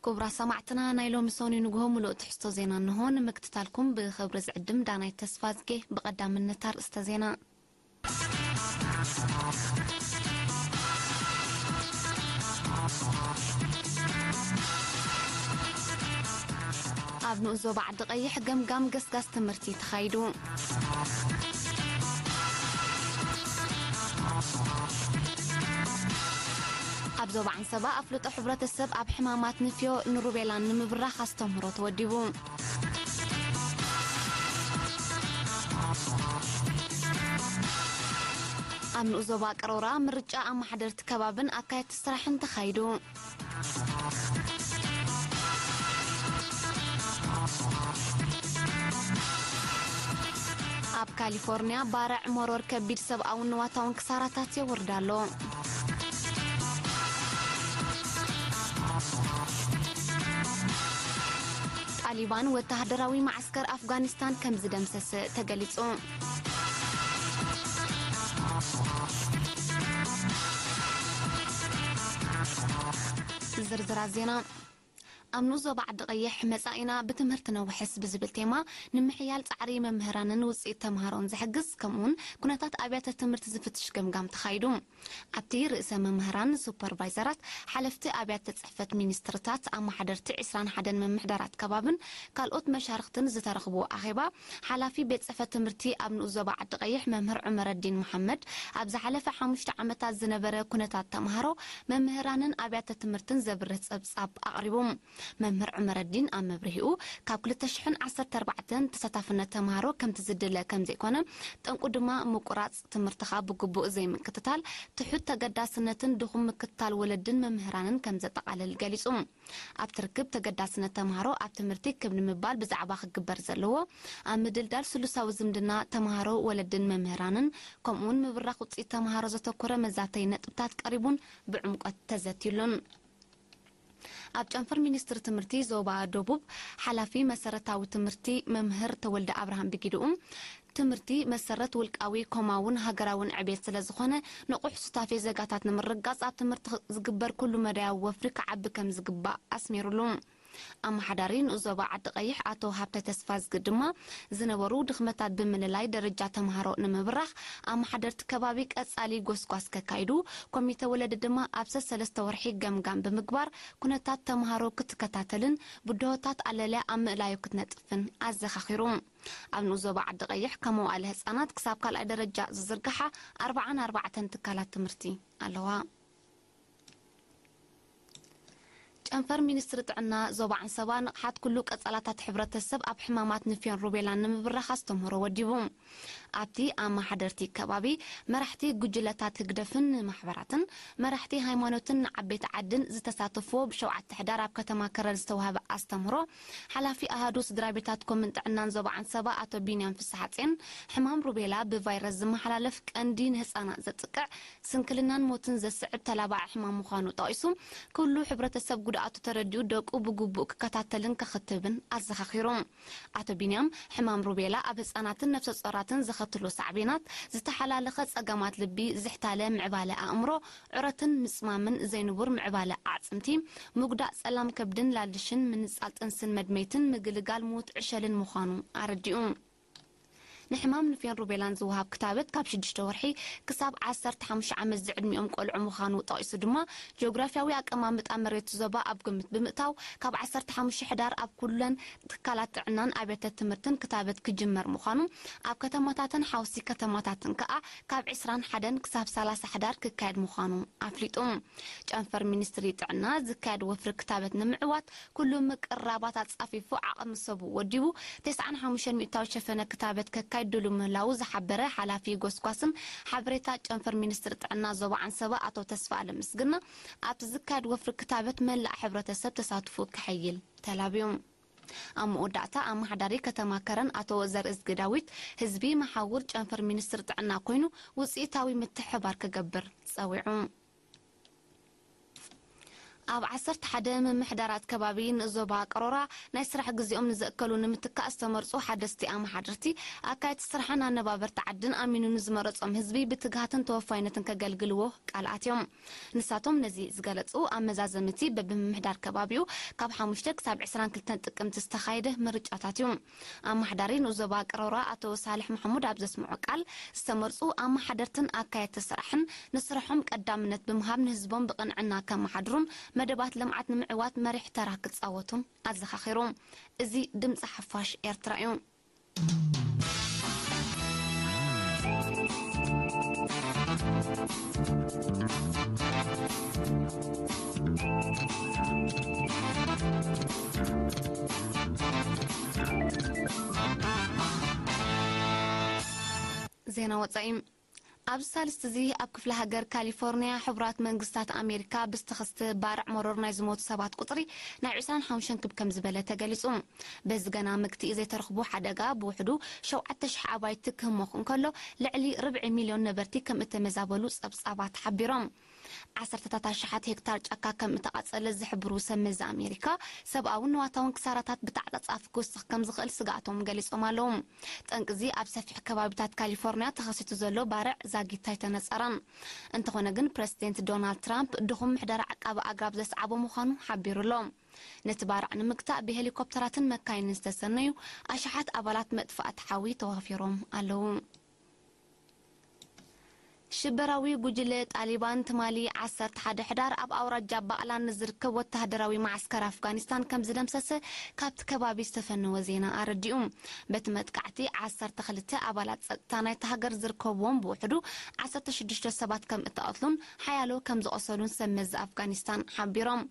ክቡራት ሰማዕትና፣ ናይ ሎሚ ሰኑይ ንግሆ ምሉእ ትሕዝቶ ዜና እንሆ። ንምክትታልኩም ብኽብሪ ዝዕድም ዳናይት ተስፋዝጌ። ብቐዳምነት ኣርእስተ ዜና። ኣብ ንኡስ ዞባ ዓዲ ቀይሕ ገምጋም ገስጋስ ትምህርቲ ተኻይዱ። ኣብ ዞባ ዓንሰባ ኣፍልጦ ሕብረተሰብ ኣብ ሕማማት ንፍዮ ንሩቤላን ንምብራኽ ኣስተምህሮ ተወዲቡ። ኣብ ንኡስ ዞባ ቀሮራ ምርጫ ኣመሓደርቲ ከባብን ኣካየድቲ ስራሕን ተኻይዱ። ኣብ ካሊፎርኒያ ባርዕ መሮር ከቢድ ሰብኣውን ንዋታውን ክሳራታት የውርድ ኣሎ። ጣሊባን ወተሃደራዊ መዓስከር ኣፍጋኒስታን ከም ዝደምሰሰ ተገሊጹ። ዝርዝራት ዜና። ኣብ ንኡስ ዞባ ዓዲ ቀይሕ መጻኢና ብትምህርቲ ነውሕስ ብዝብል ቴማ ንምሕያል ጻዕሪ መምህራንን ውጽኢት ተምሃሮን ዝሕግዝ፣ ከምኡውን ኩነታት ኣብያተ ትምህርቲ ዝፍትሽ ገምጋም ተኻይዱ። ኣብቲ ርእሰ መምህራን፣ ሱፐርቫይዘራት፣ ሓለፍቲ ኣብያተ ጽሕፈት ሚኒስትርታት፣ ኣመሓደርቲ ዕስራን ሓደን ምምሕዳራት ከባብን ካልኦት መሻርኽትን ዝተረኽብዎ ኣኼባ፣ ሓላፊ ቤት ጽሕፈት ትምህርቲ ኣብ ንኡስ ዞባ ዓዲ ቀይሕ መምህር ዑመረዲን መሓመድ፣ ኣብ ዝሓለፈ ሓሙሽተ ዓመታት ዝነበረ ኩነታት ተምሃሮ፣ መምህራንን ኣብያተ ትምህርትን ዘብርህ ጸብጻብ ኣቕሪቡ። መምህር ዑመረዲን ኣብ መብርሂኡ፣ ካብ ክልተ ሽሕን ዓሰርተ ኣርባዕተን ተሳታፍነት ተምሃሮ ከምቲ ዝድለ ከም ዘይኮነ፣ ጠንቁ ድማ ምቁራጽ ትምህርትኻ ብግቡእ ዘይምክትታል፣ ትሑት ተገዳስነትን ድኹም ምክትታል ወለድን መምህራንን ከም ዘጠቓልል ገሊጹ። ኣብቲ ርክብ፣ ተገዳስነት ተምሃሮ ኣብ ትምህርቲ ክብ ንምባል ብዛዕባ ክግበር ዘለዎ፣ ኣብ ምድልዳል ስሉሳዊ ዝምድና ተምሃሮ፣ ወለድን መምህራንን፣ ከምኡውን ምብራኽ ውጽኢት ተምሃሮ ዘተኮረ መዛተዪ ነጥብታት ቀሪቡን ብዕምቆት ተዘትዩሉን። ኣብ ጨንፈር ሚኒስትሪ ትምህርቲ ዞባ ደቡብ፣ ሓላፊ መሰረታዊ ትምህርቲ መምህር ተወልደ ኣብርሃም ብጊድኡ፣ ትምህርቲ መሰረት ውልቃዊ፣ ኮማውን ሃገራውን ዕቤት ስለ ዝኾነ፣ ንቑሕ ሱታፌ ዜጋታት ንምርግጋጽ ኣብ ትምህርቲ ዝግበር ኩሉ መዳያዊ ወፍሪ ክዓቢ ከም ዝግባእ ኣስሚሩሉ። ኣመሓዳሪ ንኡስ ዞባ ዓዲ ቀይሕ ኣቶ ሃብተ ተስፋዝጊ ድማ፣ ዝነበሩ ድኽመታት ብምልላይ ደረጃ ተምሃሮ ንምብራኽ፣ ኣመሓደርቲ ከባቢ ቀጻሊ ጎስጓስ ከካይዱ፣ ኮሚተ ወለዲ ድማ ኣብ ሰሰለስተ ወርሒ ገምጋም ብምግባር ኩነታት ተምሃሮ ክትከታተልን ብድሆታት ኣለልያ ኣብ ምእላዩ ክትነጥፍን ኣዘኻኺሩ። ኣብ ንኡስ ዞባ ዓዲ ቀይሕ ካብ መዋእለ ህጻናት ክሳብ ካልኣይ ደረጃ ዝዝርግሓ ኣርባዓን ኣርባዕተን ትካላት ትምህርቲ ኣለዋ። ጨንፈር ሚኒስትሪ ጥዕና ዞባ ዓንሰባ ንቕሓት ኩሉ ቀጻላታት ሕብረተሰብ ኣብ ሕማማት ንፍዮን ሩቤላን ንምብራኽ ኣስተምህሮ ወዲቡ። ኣብቲ ኣመሓደርቲ ከባቢ፣ መራሕቲ ጉጅለታት ህግደፍን ማሕበራትን፣ መራሕቲ ሃይማኖትን ንዓበይቲ ዓድን ዝተሳተፍዎ ብሸውዓተ ሕዳር ኣብ ከተማ ከረን ዝተዋህበ ኣስተምህሮ፣ ሓላፊ ኣሃዱ ስድራ ቤታት ኮምን ጥዕናን ዞባ ዓንሰባ ኣቶ ቢንያም ፍስሓጼን፣ ሕማም ሩቤላ ብቫይረስ ዝመሓላለፍ ቀንዲ ንህጻናት ዘጥቅዕ ስንክልናን ሞትን ዘስዕብ ተላባዒ ሕማም ምዃኑ ጠቒሱ፣ ኩሉ ሕብረተሰብ ጉድኣቱ ተረዲኡ ደቁ ብግቡእ ክከታተልን ከኽትብን ኣዘኻኺሩ። ኣቶ ቢንያም፣ ሕማም ሩቤላ ኣብ ህጻናትን ነፍሰ ጾራትን ዘኸትሎ ሳዕቤናት፣ ዝተሓላለኸ ጸገማት ልቢ፣ ዝሕታለ ምዕባለ ኣእምሮ፣ ዑረትን ምጽማምን፣ ዘይንቡር ምዕባለ ኣዕጽምቲ፣ ምጉዳእ ጸላም ከብድን ላልሽን፣ ምንጻል ጥንስን መድመይትን፣ ምግልጋል ምዉት ዕሸልን ምዃኑ ኣረዲኡ። ንሕማም ንፍዮን ሩቤላን ዝወሃብ ክታበት ካብ ሽዱሽተ ወርሒ ክሳብ ዓሰርተ ሓሙሽተ ዓመት ዝዕድሚኦም ቆልዑ ምዃኑ ጠቒሱ ድማ፣ ጂኦግራፊያዊ ኣቀማምጣ መሬት ዞባ ኣብ ግምት ብምእታው፣ ካብ ዓሰርተ ሓሙሽተ ሕዳር ኣብ ኩለን ትካላት ጥዕናን ኣብያተ ትምህርትን ክታበት ክጅመር ምዃኑ፣ ኣብ ከተማታትን ሓውሲ ከተማታትን ከኣ ካብ ዕስራን ሓደን ክሳብ ሰላሳ ሕዳር ክካየድ ምዃኑ ኣፍሊጡ። ጨንፈር ሚኒስትሪ ጥዕና ዝካየድ ወፍሪ ክታበት ንምዕዋት ኩሉ ምቅርራባት ኣጻፊፉ ዓቕሚ ሰቡ ወዲቡ፣ ተስዓን ሓሙሽተን ሚእታዊ ሸፈነ ክታበት ከካይድ ድሉ ምህላዉ ዝሓበረ ሓላፊ ጎስጓስን ሓበሬታ ጨንፈር ሚኒስትሪ ጥዕና ዞባ ዓንሰባ ኣቶ ተስፋኣለም ምስግና፣ ኣብቲ ዝካየድ ወፍሪ ክታበት መላእ ሕብረተሰብ ተሳትፎ ከሐይል ተላብዩ። ኣብ መወዳእታ፣ ኣመሓዳሪ ከተማ ከረን ኣቶ ዘርእዝጊ ዳዊት፣ ህዝቢ መሓውር ጨንፈር ሚኒስትሪ ጥዕና ኮይኑ ውጽኢታዊ ምትሕብባር ክገብር ጸዊዑ። ኣብ ዓሰርተ ሓደ ምምሕዳራት ከባቢ ንዞባ ቀሮራ ናይ ስራሕ ግዜኦም ንዘእከሉ ንምትካእ ዝተመርጹ ሓደስቲ ኣመሓደርቲ፣ ኣካየድቲ ስራሕን ኣነባበርቲ ዓድን ኣሚኑ ንዝመረጾም ህዝቢ ብትግሃትን ተወፋይነትን ከገልግልዎ ቃል ኣትዮም። ንሳቶም ነዚ ዝገለጹ ኣብ መዛዘምቲ በብምምሕዳር ከባቢኡ ካብ ሓሙሽተ ክሳብ ዕስራን ክልተን ጥቅምቲ ዝተኻየደ ምርጫታት እዩ። ኣመሓዳሪ ንኡዞባ ቀሮራ ኣቶ ሳልሕ መሐሙድ ኣብ ዘስምዖ ቃል፣ ዝተመርጹ ኣመሓደርትን ኣካየድቲ ስራሕን ንስርሖም ቀዳምነት ብምሃብ ንህዝቦም ብቕንዕና ከመሓድሩን መደባት ልምዓት ንምዕዋት መሪሕ ተራ ክጻወቱን ኣዘኻኺሩ። እዚ ድምጺ ሓፋሽ ኤርትራ እዩ። ዜና ወጻኢ። ኣብዚ ሳልስቲ እዚ ኣብ ክፍለ ሃገር ካሊፎርኒያ ሕቡራት መንግስታት ኣሜሪካ ብዝተኸስተ ባርዕ መሮር ናይ ዝሞቱ ሰባት ቁጽሪ ናብ ዕስራን ሓሙሽተን ክብ ከም ዝበለ ተገሊጹ። በዚ ገና መግትኢ ዘይተረኽቡ ሓደጋ ብውሕዱ ሸውዓተ ሽሕ ኣባይቲ ክህሞኽ እንከሎ፣ ልዕሊ ርብዒ ሚልዮን ነበርቲ ከም እተመዛበሉ ጸብጻባት ሓቢሮም። ዓሰርተታት ኣሽሓት ሄክታር ጫካ ከም እተቓጸለ ዝሕብሩ ሰብ መዚ ኣሜሪካ፣ ሰብኣውን ንዋታውን ክሳራታት ብተዓጻጻፊ ክውስኽ ከም ዝኽእል ስግኣቶም ገሊጾም ኣለዉ። ጠንቅዚ ኣብ ሰፊሕ ከባቢታት ካሊፎርኒያ ተኸሲቱ ዘሎ ባርዕ ዛጊት ኣይተነጸረን። እንተኾነ ግን፣ ፕረሲደንት ዶናልድ ትራምፕ ድኹም ምሕደራ ዕቃበ ኣግራብ ዘስዓቦ ምዃኑ ሓቢሩ ኣሎ። ነቲ ባርዕ ንምግታእ ብሄሊኮፕተራትን መካይንን ዝተሰነዩ ኣሽሓት ኣባላት መጥፋእቲ ሓዊ ተዋፊሮም ኣለዉ። ሽበራዊ ጉጅለ ጣሊባን ትማሊ ዓሰርተ ሓደ ሕዳር ኣብ ኣውራጃ ባቕላን ንዝርከብ ወተሃደራዊ መዓስከር ኣፍጋኒስታን ከም ዝደምሰሰ ካብቲ ከባቢ ዝተፈነወ ዜና ኣረዲኡ። በቲ መጥቃዕቲ ዓሰርተ ክልተ ኣባላት ጸጥታ ናይቲ ሃገር ዝርከብዎም ብውሕዱ ዓሰርተ ሽዱሽተ ሰባት ከም እተቐትሉን ሓያሎ ከም ዝቖሰሉን ሰብ መዚ ኣፍጋኒስታን ሓቢሮም።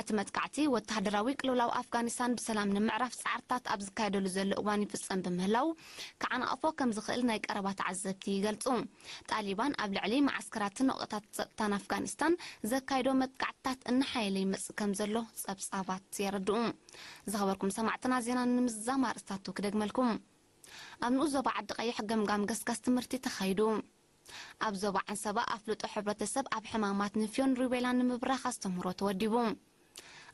እቲ መጥቃዕቲ ወተሃደራዊ ቅልውላው ኣፍጋኒስታን ብሰላም ንምዕራፍ ጻዕርታት ኣብ ዝካየደሉ ዘሎ እዋን ይፍጸም ብምህላው፣ ክዓናቕፎ ከም ዝኽእል ናይ ቀረባ ተዓዘብቲ ይገልጹ። ጣሊባን ኣብ ልዕሊ መዓስከራትን ነቑጣታት ጸጥታን ኣፍጋኒስታን ዘካይዶ መጥቃዕትታት እናሓየለ ይመጽእ ከም ዘሎ ጸብጻባት የረድኡ። ዝኸበርኩም ሰማዕትና፣ ዜና ንምዝዛም ኣርእስታቱ ክደግመልኩም። ኣብ ንኡስ ዞባ ዓዲ ቀይሕ ገምጋም ገስጋስ ትምህርቲ ተኻይዱ። ኣብ ዞባ ዓንሰባ ኣፍልጦ ሕብረተሰብ ኣብ ሕማማት ንፍዮን ሩቤላን ንምብራኽ ኣስተምህሮ ተወዲቡ።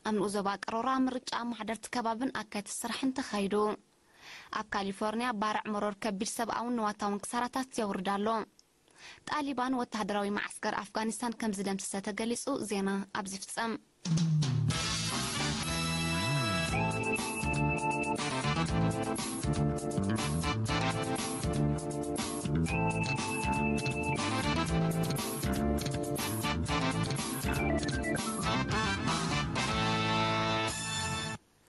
ኣብ ንኡስ ዞባ ቀሮራ ምርጫ ኣመሓደርቲ ከባብን ኣካየድቲ ስራሕን ተኻይዱ። ኣብ ካሊፎርኒያ ባርዕ መሮር ከቢድ ሰብኣውን ንዋታውን ክሳራታት የውርድ ኣሎ። ጣሊባን ወተሃደራዊ መዓስከር ኣፍጋኒስታን ከም ዝደምሰሰ ተገሊጹ። ዜና ኣብዚ ፍጸም።